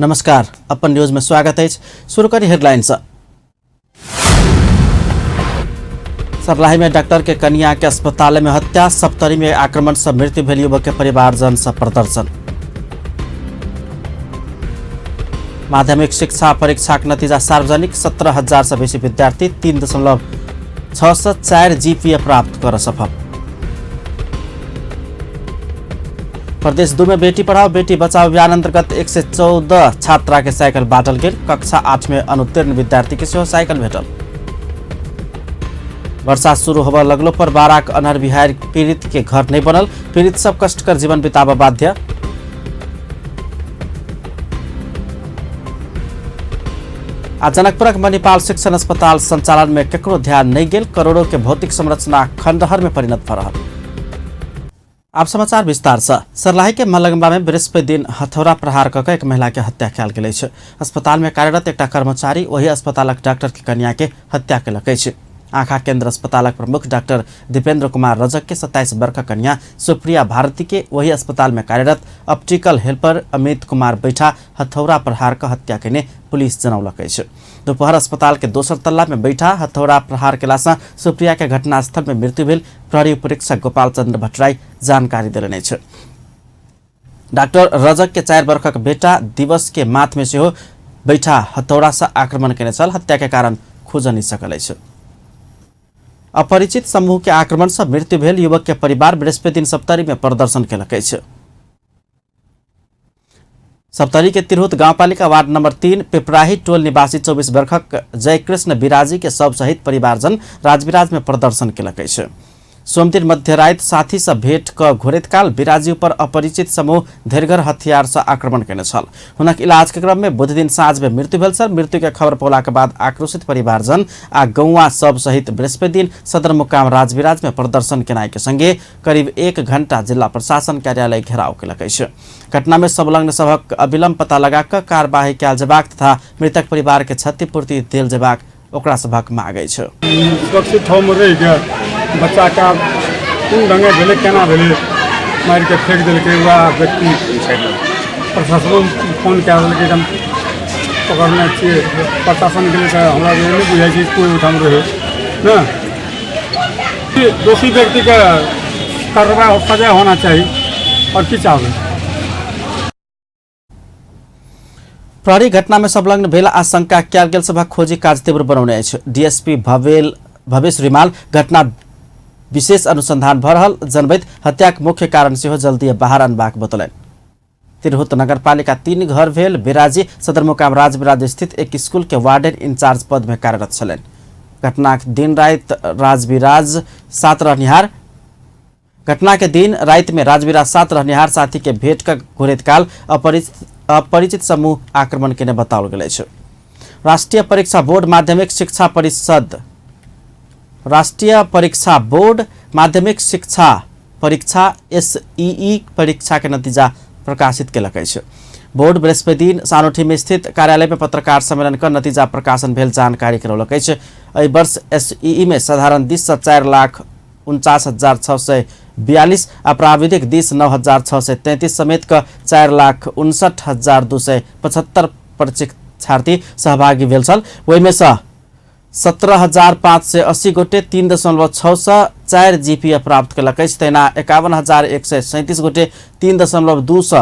नमस्कार, अपन न्यूज में स्वागत है। शुरू करी हेडलाइन से। सर्लाही में डॉक्टर के कनिया के अस्पताल में हत्या, सप्तरी में आक्रमण से मृत्यु भेल युवक के परिवारजन से प्रदर्शन। माध्यमिक शिक्षा परीक्षा के नतीजा सार्वजनिक, 17,000 से बेसी विद्यार्थी 3.6 से 4 जीपीए प्राप्त कर सफल। प्रदेश 2 में बेटी पढ़ाओ बेटी बचाओ अभियान अंतर्गत 114 छात्रा के साइकिल बांटल गेल। कक्षा 8 में अनुत्तीर्ण विद्यार्थी के सेहो साइकिल भेटल। वर्षा शुरू होबय लगलो पर बाराक अनहर बिहार पीड़ित के घर नहीं बनल, पीड़ित सब कष्टकर जीवन बिताबऽ बाध्य। आ जनकपुरक मणिपाल शिक्षण अस्पताल संचालन में केकरो ध्यान नहीं गेल, करोड़ों के भौतिक संरचना खंडहर में परिणत भ रहल। आप समाचार विस्तार से। सर्लाही के मलंगवा में बृहस्पति दिन हथौड़ा प्रहार कऽ एक महिला के हत्या कयल गेल अछि। अस्पताल में कार्यरत एकटा कर्मचारी ओही अस्पतालक डॉक्टर के कन्या के हत्या केलक अछि। आँखा केंद्र अस्पतालक प्रमुख डॉक्टर दीपेंद्र कुमार रजक के 27 वर्षक कन्या सुप्रिया भारती के वही अस्पताल में कार्यरत ऑप्टिकल हेल्पर अमित कुमार बैठा हथौड़ा प्रहार क हत्या केने पुलिस जनौलक अछि। दोपहर अस्पताल के दोसर तल्ला में बैठा हथौड़ा प्रहार केला सँ सुप्रिया के घटनास्थल में मृत्यु भेल प्रहरी उपरीक्षक गोपाल चंद्र भट्टराई जानकारी देलनि अछि। डॉक्टर रजक के 4 वर्षक बेटा दिवस के माथ में सेहो बैठा हथौड़ा सँ आक्रमण केने छल। हत्या के कारण खोज नहि सकल अछि। अपरिचित समूह के आक्रमण से मृत्यु भेल युवक के परिवार बृहस्पति दिन सप्तरी में प्रदर्शन केलक अछि। सप्तरी के तिरहुत गांवपालिका वार्ड नंबर 3 पिपराही टोल निवासी 24 वर्षक जयकृष्ण बिराजी के शव सहित परिवारजन राजविराज में प्रदर्शन केलक अछि। सोमदिन मध्यराति साथी से भेंट क घुरैत काल बिराजी पर अपरिचित समूह धेरगर हथियार से आक्रमण केने छल। हुनक इलाज के क्रम में बुध दिन साँझ में मृत्यु भेल छल। मृत्यु के खबर पौला के बाद आक्रोशित परिवारजन आ गौवा सब सहित बृहस्पति दिन सदरमुकाम राजविराज में प्रदर्शन केनाइ के संगे करीब 1 घंटा जिला प्रशासन कार्यालय घेराव केलक अछि। घटना में संलग्न सभक अविलंब पता लगा कऽ कार्यवाही कयल जेबाक तथा मृतक परिवार के क्षतिपूर्ति देल जेबाक ओकरा सभक मांग अछि। सुरक्षित ठाममे रहिके बच्चाके कोन ढङ्गे भेलै, केना भेलै, मारिके फेक देलकै वएह व्यक्ति। प्रशासनो फोन कए देलकै, हम पकड़ने छियै। प्रशासन गेलै तऽ हमरा नहि बुझाइ छै कोइ ओहिठाम रहै ने। दोषी व्यक्तिके कार्रवाई सजा होना चाही आओर की चाहबै। प्रहरी घटना में संलग्न भेल आशंका कयल गेल सभक खोजी काज तीव्र बनौने अछि। डीएसपी भवेश रिमाल घटना विशेष अनुसंधान भ रहल जनबैत हत्याक मुख्य कारण सेहो जल्दी बाहर अनबाक बतौलनि। तिरहुत नगरपालिका 3 घर भेल बिराजी सदरमुकाम राजविराज स्थित एक स्कूल के वार्डन इंचार्ज पद में कार्यरत छलनि। घटनाक दिन राति राजविराज 7 रहनिहार घटना के दिन राति में राजविराज 7 रहनिहार साथी के भेंट क घुरैत काल अपरिचित समूह आक्रमण केने बताओल गेल अछि। राष्ट्रीय परीक्षा बोर्ड माध्यमिक शिक्षा परिषद राष्ट्रीय परीक्षा बोर्ड माध्यमिक शिक्षा परीक्षा एसईई परीक्षा के नतीजा प्रकाशित केलक अछि। बोर्ड बृहस्पति दिन सानोठी में स्थित कार्यालय में पत्रकार सम्मेलन क नतीजा प्रकाशन भेल जानकारी करौलक अछि। एहि वर्ष एसईई में साधारण दिस सँ 4,49,642 आ प्राविधिक दिस 9,633 समेत क 4,59,275 परीक्षार्थी सहभागी भेल छल। ओहिमे सँ 17,580 गोटे 3.6 से 4 जीपीए प्राप्त केलक अछि। तहिना 51,137 गोटे 3.2 से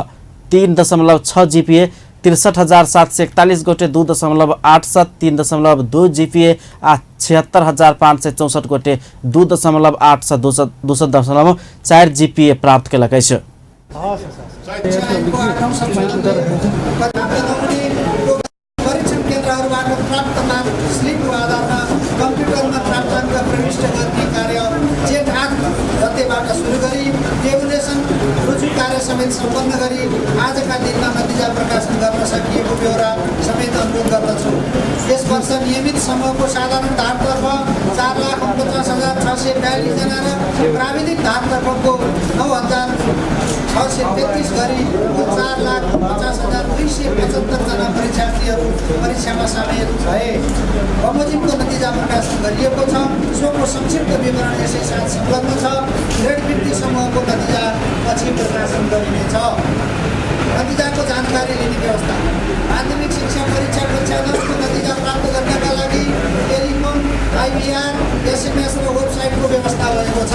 3.6 जीपीए, 63,741 गोटे 2.8 से 3.2 जीपीए आ 76,564 गोटे 2.8 से 2.4 जीपीए प्राप्त केलक अछि। परीक्षण केन्द्रहरूबाट प्राप्त मार्क स्लिपको आधारमा कम्प्युटरमा प्राप्ताङ्क प्रविष्ट गर्ने कार्य जेठ 8 गतेबाट सुरु गरी टेबुलेसन रुजु कार्य समेत सम्पन्न गरी आजका दिनमा नतिजा प्रकाशन गर्न सकिएको बेहोरा समेत अनुरोध गर्दछु। यस वर्ष नियमित समूहको साधारण धारतर्फ 4,49,642 जना र प्राविधिक धारतर्फको 9,633 गरी कुल 4,50,275 जना परीक्षार्थीहरू परीक्षामा सामेल भए। बमोजिमको नतिजा प्रकाशन गरिएको छ। सोको संक्षिप्त विवरण यसै साथ संलग्न छ। ग्रेड वृद्धि समूहको नतिजा पछि प्रकाशन गरिनेछ। नतिजाको जानकारी लिने व्यवस्था। माध्यमिक शिक्षा परीक्षा कक्षा 10 को नतिजा प्राप्त गर्नका लागि टेलिफोन, आइभीआर, एसएमएस र वेबसाइटको व्यवस्था भएको छ।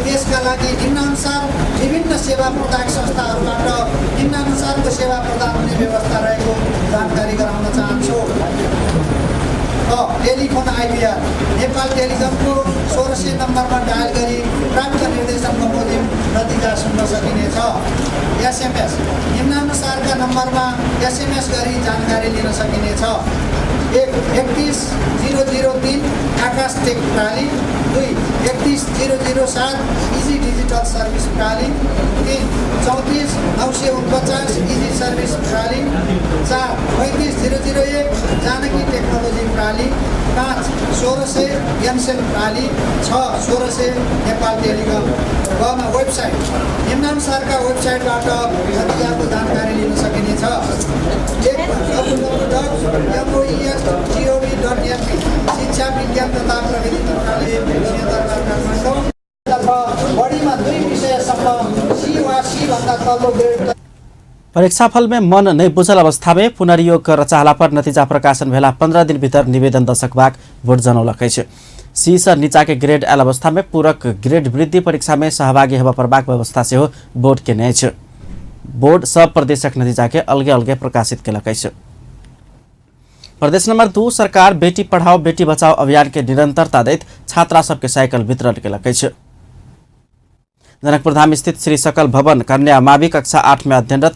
त्यसका लागि निम्नानुसार विभिन्न सेवा प्रदायक संस्थाहरूबाट निम्नानुसारको सेवा प्रदान हुने व्यवस्था रहेको जानकारी गराउन चाहन्छु। टेलिफोन आइभीआर नेपाल टेलिकमको 1600 नम्बरमा डायल गरी प्राप्त निर्देशन बमोजिम नतिजा सुन्न सकिनेछ। एसएमएस निम्नानुसारका नम्बरमा एसएमएस गरी जानकारी लिन सकिनेछ। 1 31003 आकाश टेक प्रणाली, 2 31007 इजी डिजिटल सर्भिस प्रणाली, 3 34949 इजी सर्भिस प्रणाली, 4 35001 जानकी टेक्नोलोजी प्रणाली, 5 1600 एनसेल प्रणाली, 6 1600 नेपाल टेलिकम। गमा वेबसाइट निम्नानुसारका वेबसाइटबाट नतिजाको जानकारी लिन सकिनेछ। 1 www.moes.gov.np शिक्षा विज्ञान तथा प्रविधि मन्त्रालय सिंहदरबार काठमाडौँ। तर्फ बढीमा 2 विषयसम्म सी वा सी भन्दा तल्लो ग्रेड। परीक्षाफल में मन नहीं बुझल अवस्था में पुनर्योग कर चाहला पर नतीजा प्रकाशन भेला 15 दिन भीतर निवेदन द सकबाक बोर्ड जनौलक अछि। सी सँ नीचा के ग्रेड आयल अवस्था में पूरक ग्रेड वृद्धि परीक्षा में सहभागी हेबऽ पड़बाक व्यवस्था सेहो बोर्ड केने अछि। बोर्ड सब प्रदेशक नतीजा के अलगे अलगे प्रकाशित केलक अछि। प्रदेश नंबर 2 सरकार बेटी पढ़ाओ बेटी बचाओ अभियान के निरंतरता दैत छात्रा सबके साइकिल वितरण केलक अछि। जनकपुरधाम स्थित श्री सकल भवन कन्या मावि कक्षा 8 में अध्ययनरत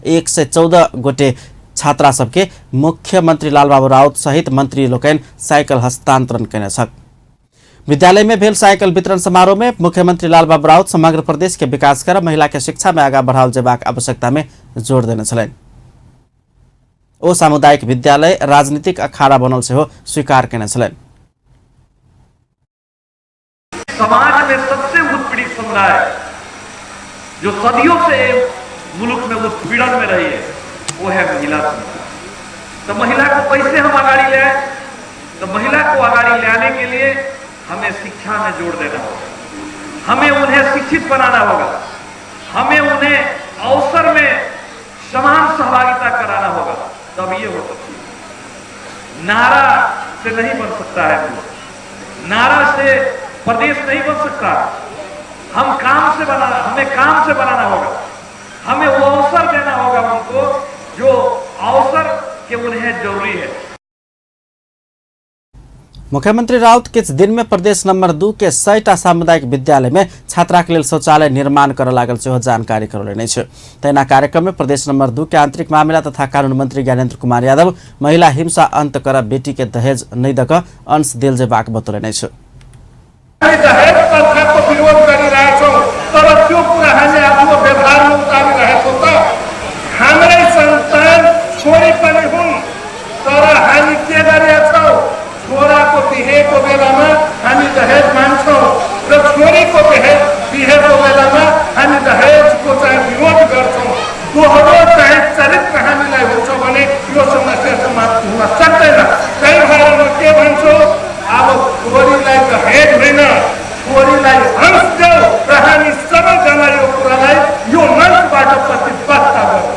114 गोटे छात्रा सबके मुख्यमंत्री लालबाबू राउत सहित मंत्री लोकनि साइकिल हस्तांतरण केने छथि। विद्यालय में भेल साइकिल वितरण समारोह में मुख्यमंत्री लालबाबू राउत समग्र प्रदेश के विकास कर महिला के शिक्षा में आगा बढ़ाओल जेबाक आवश्यकता में जोर देने छलनि। ओ सामुदायिक विद्यालय राजनीतिक अखाड़ा बनल सेहो स्वीकार केने छलनि। समाज में सबसे उत्पीड़ित समुदाय जो सदियों से मुल्क में उत्पीड़न में रही है वो है महिला समुदाय। तो महिला को कैसे हम अगाड़ी ले आए? तो महिला को अगाड़ी ले आने के लिए हमें शिक्षा में जोड़ देना होगा, हमें उन्हें शिक्षित बनाना होगा, हमें उन्हें अवसर में समान सहभागिता कराना होगा, तब ये हो सकती है। नारा से नहीं बन सकता है मुल्क, नारा से प्रदेश नहीं बन सकता। हम काम से बनाना, हमें काम से बनाना होगा, हमें वो अवसर देना होगा उनको जो अवसर के उन्हें जरूरी है। मुख्यमंत्री राउत किछु दिन में प्रदेश नंबर 2 के 100टा सामुदायिक विद्यालय में छात्रा के लेल शौचालय निर्माण करऽ लागल सेहो जानकारी करौलनि अछि। तहिना कार्यक्रम में प्रदेश नंबर 2 के आंतरिक मामिला तथा कानून मंत्री ज्ञानेन्द्र कुमार यादव महिला हिंसा अंत कर बेटी के दहेज नहि दऽ कऽ अंश देल जेबाक बतौलनि अछि। दहेज प्रथाको विरोध गरिरहेछौँ, तर त्यो कुरा हामी आफ्नो व्यवहारमा उतारिरहेछौँ त हाम्रै सन्तान छोरी पनि हुन्, तर हामी के गरेछौँ? छोराको बिहेको बेलामा हामी दहेज मान्छौँ र छोरीको बिहेको बेलामा हामी दहेजको चाहिँ विरोध गर्छौँ। दोहोरो चाहिँ चरित्र हामीलाई हुन्छ भने यो समस्या समाप्त हुन सक्दैन। त्यही भएर म के भन्छु, अब छोरीलाई दहेज होइन, छोरीलाई अंश देऊ र हामी सबैजना यो कुरालाई यो मञ्चबाट प्रतिबद्धता गरौँ।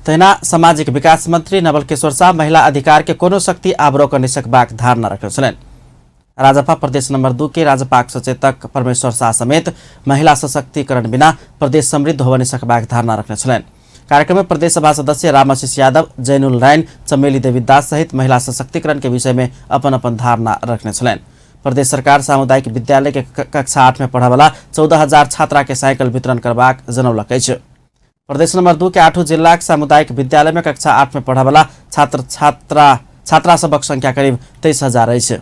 तहिना सामाजिक विकास मंत्री नवल किशोर शाह महिला अधिकार के कोनो शक्ति आब रोकऽ नहि सकबाक धारणा रखने छलनि। राजपा प्रदेश नंबर 2 के राजपाक सचेतक परमेश्वर शाह समेत महिला सशक्तिकरण बिना प्रदेश समृद्ध होबऽ नहि सकबाक धारणा रखने छलनि। कार्यक्रम में प्रदेश सभा सदस्य रामाशीष यादव, जैनुल रायन, चमेली देवी दास सहित महिला सशक्तिकरण के विषय में अपन अपन धारणा रखने छलनि। प्रदेश सरकार सामुदायिक विद्यालय के कक्षा 8 में पढ़ऽवला 14,000 छात्रा के साइकिल वितरण करबाक जनौलक अछि। प्रदेश नंबर 2 के 8 जिलाक सामुदायिक विद्यालय में कक्षा 8 में पढ़ऽवला छात्र छात्रा छात्रा सबक संख्या करीब 23,000 अछि।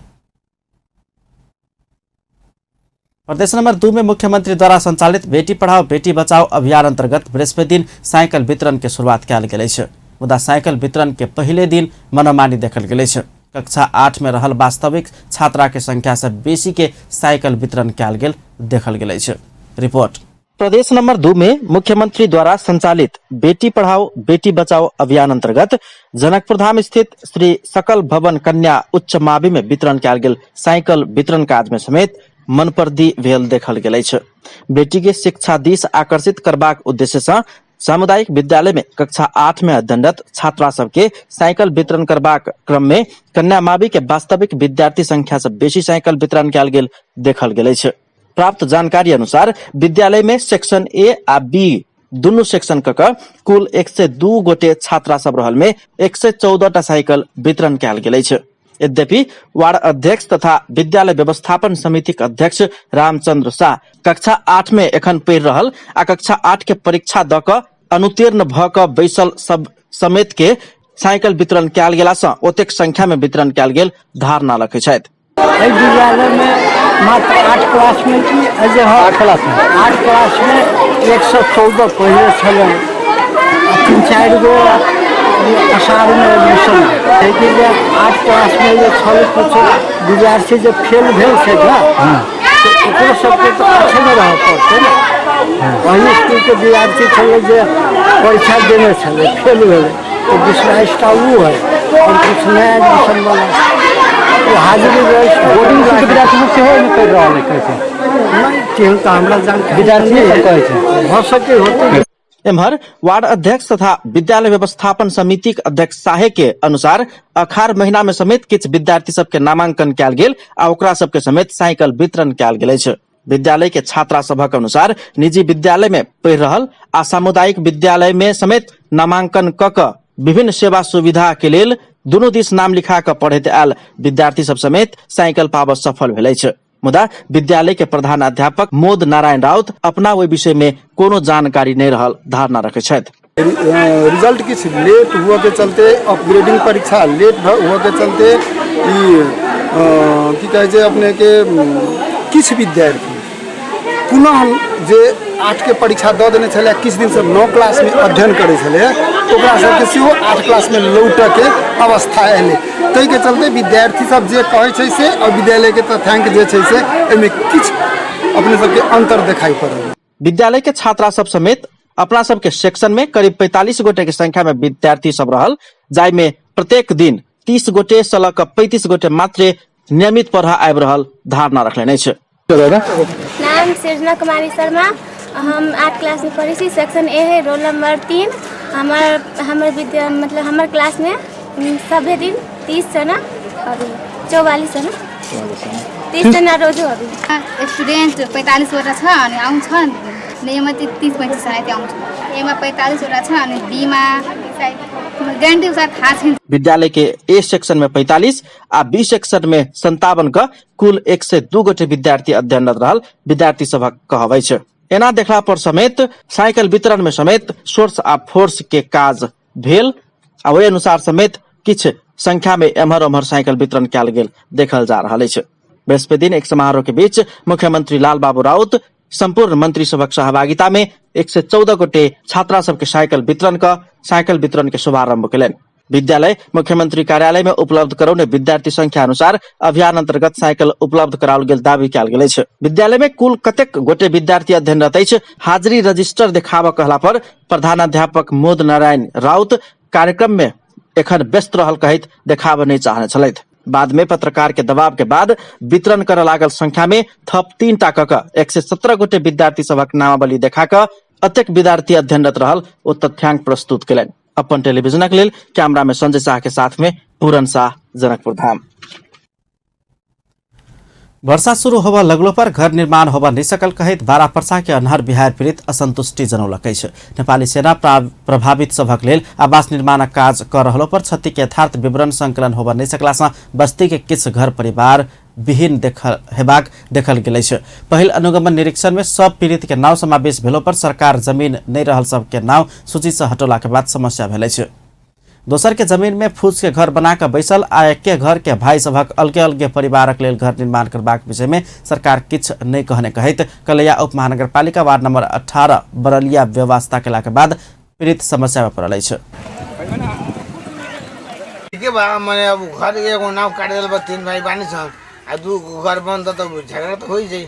प्रदेश नंबर 2 में मुख्यमंत्री द्वारा संचालित बेटी पढ़ाओ बेटी बचाओ अभियान अंतर्गत बृहस्पति दिन साइकिल वितरण के शुरुआत कयल गेल अछि। मुदा साइकिल वितरण के पहिले दिन मनोमानी देखल गेल अछि। कक्षा 8 में रहल वास्तविक छात्रा के संख्या से बेसी के साइकिल वितरण कयल गेल देखल गेल अछि। रिपोर्ट। प्रदेश नंबर 2 में मुख्यमंत्री द्वारा संचालित बेटी पढ़ाओ बेटी बचाओ अभियान अंतर्गत जनकपुरधाम स्थित श्री सकल भवन कन्या उच्च मावि में वितरण कयल गेल साइकिल वितरण काज में समेत मनपर्दी भेल देखल गेल अछि। बेटी के शिक्षा दिस आकर्षित करबाक उद्देश्य सँ सामुदायिक विद्यालय में कक्षा 8 में अध्ययनरत छात्रा सबके साइकिल वितरण करबाक क्रम में कन्या मावि के वास्तविक विद्यार्थी संख्या से बेसी साइकिल वितरण कयल गेल देखल गेल अछि। प्राप्त जानकारी अनुसार विद्यालय में सेक्शन ए आ बी दुनू सेक्शन क क कुल 102 गोटे छात्रा सब रहल में 114 टा साइकिल वितरण कयल गेल अछि। यद्यपि वार्ड अध्यक्ष तथा विद्यालय व्यवस्थापन समितिक अध्यक्ष रामचंद्र शाह कक्षा 8 में एखन पढ़ि रहल आ कक्षा 8 के परीक्षा द क अनुत्तीर्ण भ क बैसल सब समेत के साइकिल वितरण कयल गेला सँ ओतेक संख्या में वितरण कयल गेल धारणा रखै छथि। एहि विद्यालयमे मात्र 8 क्लासमे की जे 8 क्लासमे 8 क्लासमे 114 पहिले छलै, 3-4 गो अषाढ़मे एडमिशन भेल। कि जे 8 क्लासमे जे छल किछु विद्यार्थी जे फेल भेल छै ने, तऽ ओकरो सबके तऽ आठेमे रहऽ पड़तै ने। वही इसकुलके विद्यार्थी छलै जे परीक्षा देने छलै, फेल भेलै, तो 20-22टा वो है और कुछ नया एडमिशन वाला वो हाजिरी बोर्डिंग स्कूल के विद्यार्थी लोग सेहो एहिमे पढ़ि रहल है, कहै छै। नहि, तेहन तऽ हमरा जानकारी विद्यार्थी नहि सब कहै छै। भऽ सकै होतै। एम्हर वार्ड अध्यक्ष तथा विद्यालय व्यवस्थापन समितिक अध्यक्ष साहे के अनुसार अखार महीना में समेत किछु विद्यार्थी सबके नामांकन कयल गेल आ ओकरा सबके समेत साइकिल वितरण कयल गेल अछि। विद्यालय के छात्रा सभक अनुसार निजी विद्यालय में पढ़ि रहल आ सामुदायिक विद्यालय में समेत नामांकन क क विभिन्न सेवा सुविधा के लेल दुनू दिस नाम लिखा क पढ़ैत आयल विद्यार्थी सब समेत साइकिल पाबऽ सफल भेल अछि। मुदा विद्यालय के प्रधान अध्यापक मोद नारायण राउत अपना ओहि विषय में कोनो जानकारी नहीं रहल धारणा रखै छथि। रिजल्ट किछु लेट हुअ के चलते, अपग्रेडिंग परीक्षा लेट हुअ के चलते ई की कहै छै अपने के किछु विद्यार्थी पुनः जे 8 के परीक्षा दऽ देने छलै, किछु दिनसँ 9 क्लासमे अध्ययन करै छलै, ओकरा सबके सेहो 8 क्लासमे लौटऽके अवस्था एलै। ताहिके चलते विद्यार्थी सब जे कहै छै से आओर विद्यालयके तथ्यांक जे छै से एहिमे किछु अपने सबके अन्तर देखाइ पड़ल। विद्यालय के छात्रा सब समेत अपना सबके सेक्शन में करीब 45 गोटे के संख्या में विद्यार्थी सब रहल, जाहि में प्रत्येक दिन 30 गोटे से लऽ कऽ 35 गोटे मात्रे नियमित पढ़ऽ आबि रहल धारणा रखलनि अछि। नाम सृजना कुमारी शर्मा, हम 8 क्लास में पढ़ै छी, सेक्शन ए है, रोल नंबर 3। हमर हमर विद्या मतलब हमर क्लास में सभे दिन 30 जना अभी 44 जना 30 जना रोजो अभी स्टुडेन्ट 45 वटा छ अनि आउँछ नियमित 30-35 जना यति आउँछ। एमा 45 वटा छ अनि बीमा ग्यारेन्टी अनुसार थाहा छैन। विद्यालय के ए सेक्शन में 45 आ बी सेक्शन में 57 क कुल 102 गोटे विद्यार्थी अध्ययनरत रहल विद्यार्थी सभक कहब अछि। एना देखला पर समेत साइकिल वितरण में समेत सोर्स आ फोर्स के काज भेल आ ओहि अनुसार समेत किछु संख्या में एम्हर ओम्हर साइकिल वितरण कयल गेल देखल जा रहल अछि। बृहस्पति दिन एक समारोह के बीच मुख्यमंत्री लालबाबू राउत संपूर्ण मंत्री सभक सहभागिता में 114 गोटे छात्रा सबके साइकिल वितरण क साइकिल वितरण के शुभारंभ केलनि। विद्यालय मुख्यमंत्री कार्यालय में उपलब्ध करौने विद्यार्थी संख्या अनुसार अभियान अंतर्गत साइकिल उपलब्ध कराओल गेल दावी कयल गेल अछि। विद्यालय में कुल कतेक गोटे विद्यार्थी अध्ययनरत अछि हाजिरी रजिस्टर देखाबऽ कहला पर प्रधानाध्यापक मोद नारायण राउत कार्यक्रम में एखन व्यस्त रहल कहैत देखाबऽ नहि चाहने छलथि। बाद में पत्रकार के दबाव के बाद वितरण करऽ लागल संख्या में थप 3 टा कऽ कऽ 117 गोटे विद्यार्थी सभक नामावली देखा कऽ अतेक विद्यार्थी अध्ययनरत रहल ओ तथ्यांक प्रस्तुत केलनि। अपन टेलीविजनक लेल कैमरा में संजय शाह के साथ में पूरन शाह, जनकपुर धाम। वर्षा शुरू होबऽ लगलो पर घर निर्माण होबऽ नहि सकल कहैत बारा पर्सा के अन्हर बिहार पीड़ित असंतुष्टि जनौलक अछि। नेपाली सेना प्रभावित सभक लेल आवास निर्माणक काज कऽ रहलो पर क्षति के यथार्थ विवरण संकलन होबऽ नहि सकला सँ बस्ती के किछु घर परिवार विहीन हेबाक देखल गेल अछि। पहिल अनुगमन निरीक्षण में सब पीड़ित के नाव समावेश भेलो पर सरकार जमीन नहि रहल सबके नाव सूची से हटौला के बाद समस्या भेल अछि। दोसर के जमीन में फूस के घर बना कऽ बैसल आ एके घर के भाई सभक अलगे अलगे परिवारक लेल घर निर्माण करबाक विषय में सरकार किछु नहि कहने कहैत कलैया उप महानगरपालिका वार्ड नंबर 18 बरलिया व्यवस्था केला के बाद पीड़ित समस्या में पड़ल अछि। ठीके बा, मने अब घर एगो नाव काट देल बा, 3 भाई बानी सन आ 2 घर बन त झगड़ा त होई जाई,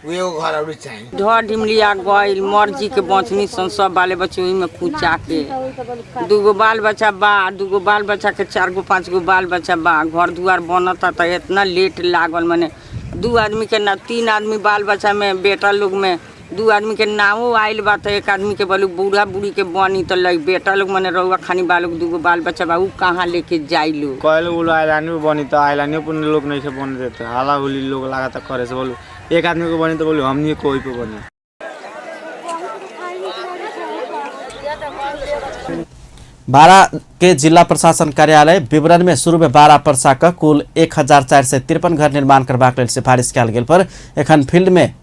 उ एगो घर और चाही। ढर ढिमलिया गइल मर्जी के बचनी सन सब बाले बच्चे ओही में कुचा के 2 गो बाल बच्चा बा, 2 गो बाल बच्चा के 4 गो 5 गो बाल बच्चा बा, घर दुआर बनता त इतना लेट लागल, मने दू आदमी के ना, 3 आदमी बाल बच्चा में बेटा लोग में 2 आदमी के नामो आयल बा तो 1 आदमी के बोलू बूढ़ा बूढ़ी के बनी तो लग बेटा लोग मने रउआ खानी बालोग 2 गो बाल बच्चा बा उ कहाँ लेके जाई लो। कहल बोलो आइलानी बनी तो आइलानी पर लोग नहीं से बन देते, हाला हुली लोग लगातार करे से बोलू 1 आदमी को बनी तो बोलू हमनी कोई पे बनी। बारा के जिला प्रशासन कार्यालय विवरण में शुरू में 12 पर्सा का कुल 1453 घर निर्माण करबाक लेल सिफारिश कयल गेल पर एखन फील्ड में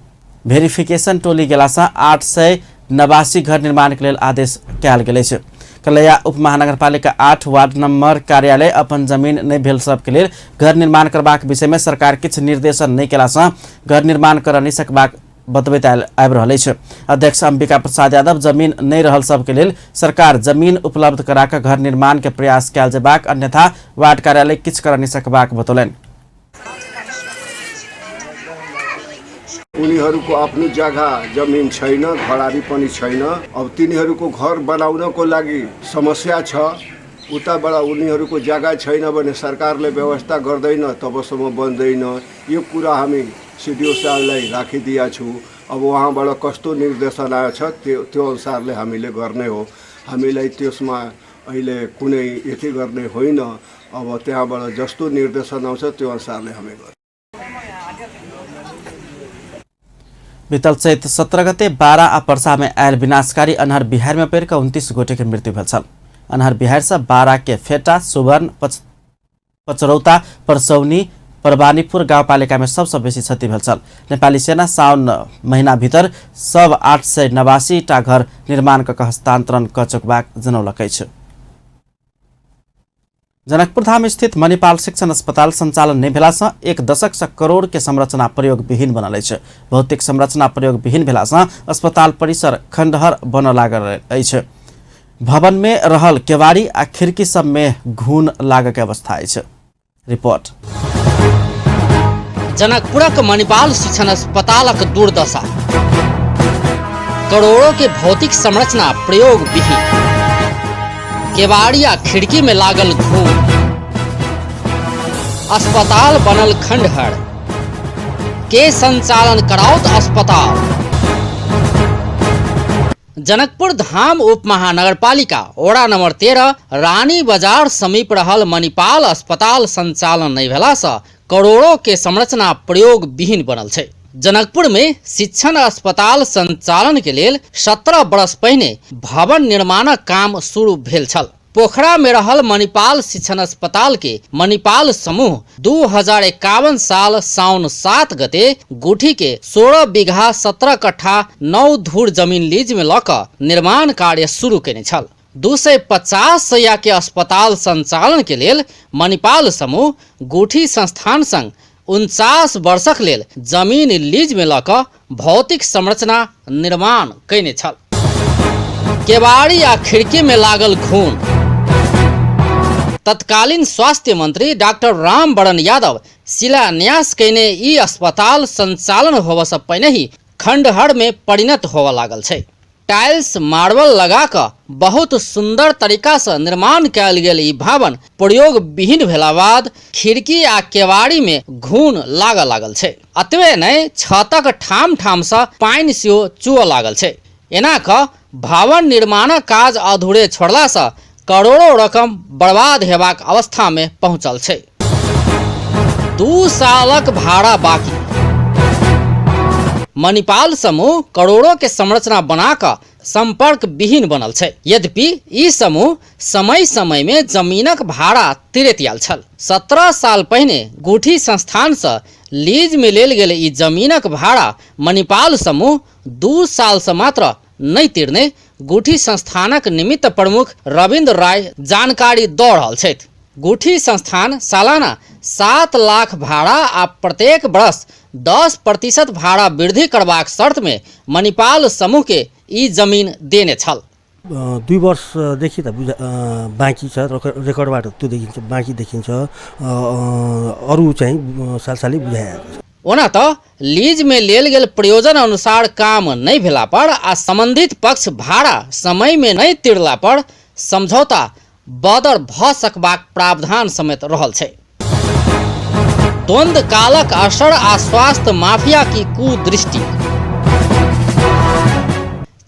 वेरिफिकेशन टोली गेलासँ 889 घर निर्माण के लेल आदेश कयल गेल अछि। कलैया उप महानगरपालिका 8 वार्ड नंबर कार्यालय अपन जमीन नहि भेल सबके लेल घर निर्माण करबाक विषय में सरकार किछु निर्देशन नहि केलासँ घर निर्माण कर नहि सकबाक बतबैत आबि रहल अछि। अध्यक्ष अंबिका प्रसाद यादव जमीन नहि रहल सबके लेल सरकार जमीन उपलब्ध करा कऽ घर निर्माण के प्रयास कयल जेबाक अन्यथा वार्ड कार्यालय किछु कर नहि सकबाक बतौलनि। उनीहरूको आफ्नो जग्गा जमिन छैन, घरारी पनि छैन। अब तिनीहरूको घर बनाउनको लागि समस्या छ, उताबाट उनीहरूको जग्गा छैन भने सरकारले व्यवस्था गर्दैन तबसम्म बन्दैन। यो कुरा हामी सिडिओ साहबलाई राखिदिएका छु। अब उहाँबाट कस्तो निर्देशन आएको छ त्यो अनुसारले हामीले गर्ने हो। हामीलाई त्यसमा अहिले कुनै यति गर्ने होइन। अब त्यहाँबाट जस्तो निर्देशन आउँछ त्यो अनुसारले हामी गर्छौँ। बीतल चैत 17 गते 12 आ पर्सा में आयल विनाशकारी अन्हर बिहार में पड़ि कऽ 29 गोटे के मृत्यु भेल छल। अन्हर बिहार से 12 के फेटा, सुवर्ण, पचरौता, परसौनी, परवानीपुर गाउँपालिका में सबसे बेसी क्षति भेल छल। नेपाली सेना साउन महीना भीतर सब 889 टा घर निर्माण कऽ हस्तांतरण कऽ चुकबाक जनौलक अछि। जनकपुर धाम स्थित मणिपाल शिक्षण अस्पताल संचालन नहि भेलासँ 1 दशक से करोड़ के संरचना प्रयोग विहीन बनल अछि। भौतिक संरचना प्रयोग विहीन भेलासँ अस्पताल परिसर खंडहर बनऽ लागल अछि। भवन में रहल केवाड़ी आ खिड़की सब में घून लागऽ के अवस्था अछि। रिपोर्ट। जनकपुरक मणिपाल शिक्षण अस्पतालक दुर्दशा, करोड़ों के भौतिक संरचना प्रयोग विहीन, केवाड़ी आ खिड़की में लागल घून, अस्पताल बनल खंडहर, के संचालन कराओत अस्पताल। जनकपुर धाम उप महानगरपालिका वडा नंबर 13 रानी बाजार समीप रहल मणिपाल अस्पताल संचालन नहीं भेलासँ करोड़ों के संरचना प्रयोग विहीन बनल छै। जनकपुर में शिक्षण अस्पताल संचालन के लेल 17 वर्ष पहिने भवन निर्माणक काम शुरू भेल छल। पोखरा में रहल मणिपाल शिक्षण अस्पताल के मणिपाल समूह 2051 साल साउन 7 गते गुठी के 16 बीघा 17 कट्ठा 9 धूर जमीन लीज में लऽ कऽ निर्माण कार्य शुरू केने छल। 250 शैया के अस्पताल संचालन के लेल मणिपाल समूह गुठी संस्थान संग 49 वर्षक लेल जमीन लीज में लऽ कऽ भौतिक संरचना निर्माण कयने छल। केवाड़ी आ खिड़की में लागल घून। तत्कालीन स्वास्थ्य मंत्री डॉक्टर रामबरन यादव शिलान्यास कयने ई अस्पताल संचालन होबऽ पहिने ही खंडहर में परिणत होबऽ लागल छै। टाइल्स मार्बल लगा कऽ बहुत सुंदर तरीका से निर्माण कयल गेल ई भवन प्रयोग विहीन भेला बाद खिड़की आ केवाड़ी में घून लागऽ लागल छै। अतबे नहि, छतक ठाम ठाम से पानि सेहो चुअ लागल छै। एना कऽ भवन निर्माणक काज अधूरे छोड़ला से करोड़ों रकम बर्बाद हेबाक अवस्था में पहुंचल छै। 2 सालक भाड़ा बाकी। मणिपाल समूह करोड़ों के संरचना बनाकर संपर्क विहीन बनल छै। यद्यपि ई समूह समय समय में जमीनक भाड़ा तिरैत आयल छल। 17 साल पहिने गुठी संस्थान से लीज में लेल गेल ई जमीनक भाड़ा मणिपाल समूह 2 साल से मात्र नहीं तिरने गुठी संस्थानक निमित्त प्रमुख रविन्द्र राय जानकारी दऽ रहल छथि। गुठी संस्थान सालाना 7 लाख भाड़ा आ प्रत्येक वर्ष 10% भाड़ा वृद्धि करबाक शर्त में मणिपाल समूह के ई जमीन देने छल। 2 वर्षदेखि त बाँकी छ, रेकर्डबाट त्यो देखिन्छ, बाँकी देखिन्छ। अरू चाहिँ सालसालै बुझाएको छ। ओना त लीज में लेल गेल प्रयोजन अनुसार काम नहीं भेला पर आ संबंधित पक्ष भाड़ा समय में नहीं तिरला पर समझौता बदर भ सकबाक प्रावधान समेत रहल छै। द्वंद्व कालक असर आ स्वास्थ्य माफिया की कुदृष्टि।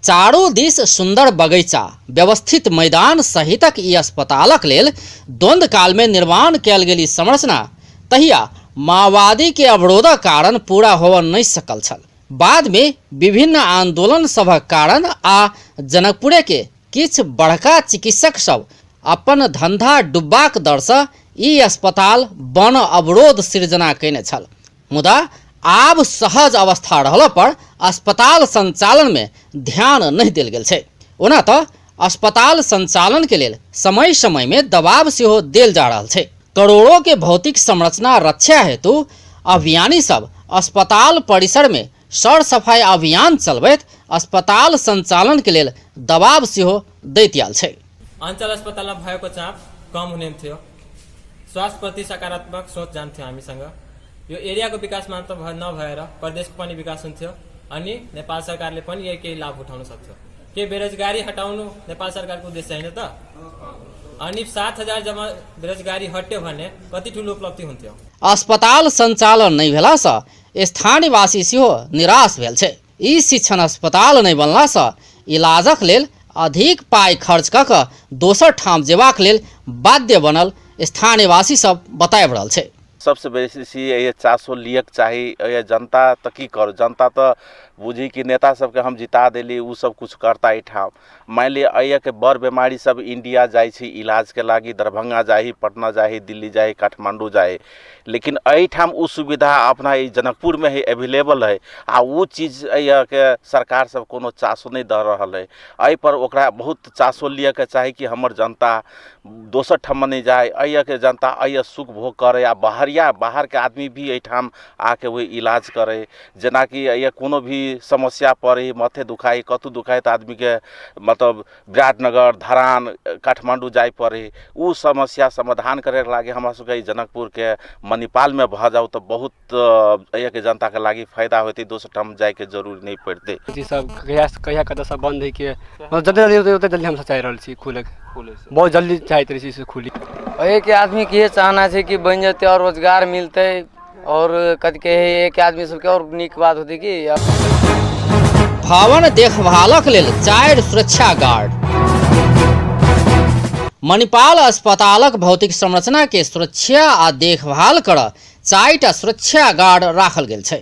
चारू दिस सुंदर बगैचा, व्यवस्थित मैदान सहितक ई अस्पतालक लेल द्वंद्व काल में निर्माण कयल गेल ई संरचना तहिया माओवादी के अवरोधक कारण पूरा होबय नहि सकल छल। बाद में विभिन्न आंदोलन सभक कारण आ जनकपुरे के किछु बड़का चिकित्सक सब अपन धंधा डुबबाक दरसँ ई अस्पताल बन अवरोध सृजना कयने छल। मुदा आब सहज अवस्था रहला पर अस्पताल संचालन में ध्यान नहि देल गेल छै। ओना तऽ अस्पताल संचालन के लेल समय समय में दबाव सेहो देल जा रहल छै। करोड़ों के भौतिक संरचना रक्षा हेतु अभियानी सब अस्पताल परिसर में सर सफाई अभियान चलबैत अस्पताल संचालन के लेल दबाव सेहो दैत आयल छै। अञ्चल अस्पतालमा भएको चाप कम हुने थियो, स्वास्थ्यप्रति सकारात्मक सोच जान्थ्यो। हामीसँग यो एरियाको विकास मात्र नभएर प्रदेशको पनि विकास हुन्थ्यो अनि नेपाल सरकारले पनि यही केही लाभ उठाउन सक्थ्यो। के बेरोजगारी हटाउनु नेपाल सरकारको उद्देश्य होइन त? अनि 7,000 जम्मा बेरोजगारी हट्यो भने कति ठुलो उपलब्धि हुन्थ्यो। अस्पताल संचालन नहि भेलासँ स्थानीयवासी सेहो निराश भेल छै। ई शिक्षण अस्पताल नहि बनलासँ इलाजक लेल अधिक पाइ खर्च कऽ कऽ दोसर ठाम जेबाक लेल बाध्य बनल स्थानीयवासी सब बताबि रहल छै। सबसे बेसी ये चासो लियक चाही। ये जनता तऽ की करू, जनता तऽ बुझी कि नेता सबके हम जिता देली, उ सब कुछ करता एहिठाम। मानि लिअ एहिके बड़ बेमारी सब इंडिया जाइ छै इलाजके लागि, दरभंगा जाही, पटना जाही, दिल्ली जाही, काठमांडू जाही, लेकिन एहिठाम उ सुविधा अपना ई जनकपुरमे है, एवेलेबल है आ उ चीज एहिके सरकार सब कोनो चासो नहि दऽ रहल है। एहिपर ओकरा बहुत चासो लियके चाही कि हमर जनता दोसर ठाम नहि जाय, एहिके जनता एहि सुख भोग करे आ बाहरिया बाहरके आदमी भी एहिठाम आके वही इलाज करे। जेनाकि एहि कोनो भी समस्या पड़े, माथे दुखाइ, कतहु दुखाइ तऽ आदमीके मतलब विराटनगर, धरान, काठमांडू जाय पड़े। उ समस्या समाधान करैके लागि हमरा सबके ई जनकपुरके मणिपालमे भऽ जाउ तऽ बहुत एहिके जनताके लागि फायदा होतै, दोसर ठाम जायके जरूरी नहि पड़तै। जी सब कहिया कहिया कतऽ सब बंद है के मतलब जल्दी जल्दी ओते जल्दी हम सब चाहि रहल छी खुले, बहुत जल्दी चाहैत रहै छी से खुली। एक आदमी के चाहना छै कि बनि जेतै और रोजगार मिलतै और कथी कहै एक आदमी सबके और नीक बात होतै कि। भवन देखभालक लेल 4 सुरक्षा गार्ड। मणिपाल अस्पतालक भौतिक संरचना के सुरक्षा आ देखभाल कर 4टा सुरक्षा गार्ड राखल गेल छै,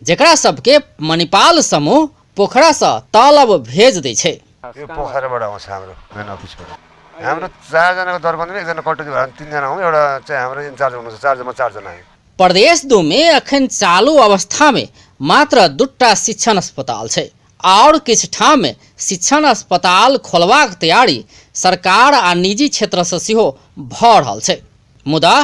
जेकरा सबके मणिपाल समूह पोखरा से तलब भेज दै छै। यो पोखराबाट आउँछ हाम्रो मेन अफिसबाट। हाम्रो 4जनाको दरबन्दीमा एकजना कटौती भएर 3जना हौँ, एउटा चाहिँ हाम्रो इन्चार्ज हुनुहुन्छ, 4 4जना हौँ। प्रदेश 2 में अखन चालू अवस्था में मात्र 2टा शिक्षण अस्पताल छै और किछु ठाम में शिक्षण अस्पताल खोलबाक तैयारी सरकार आ निजी क्षेत्र से सेहो भऽ रहल छै। मुदा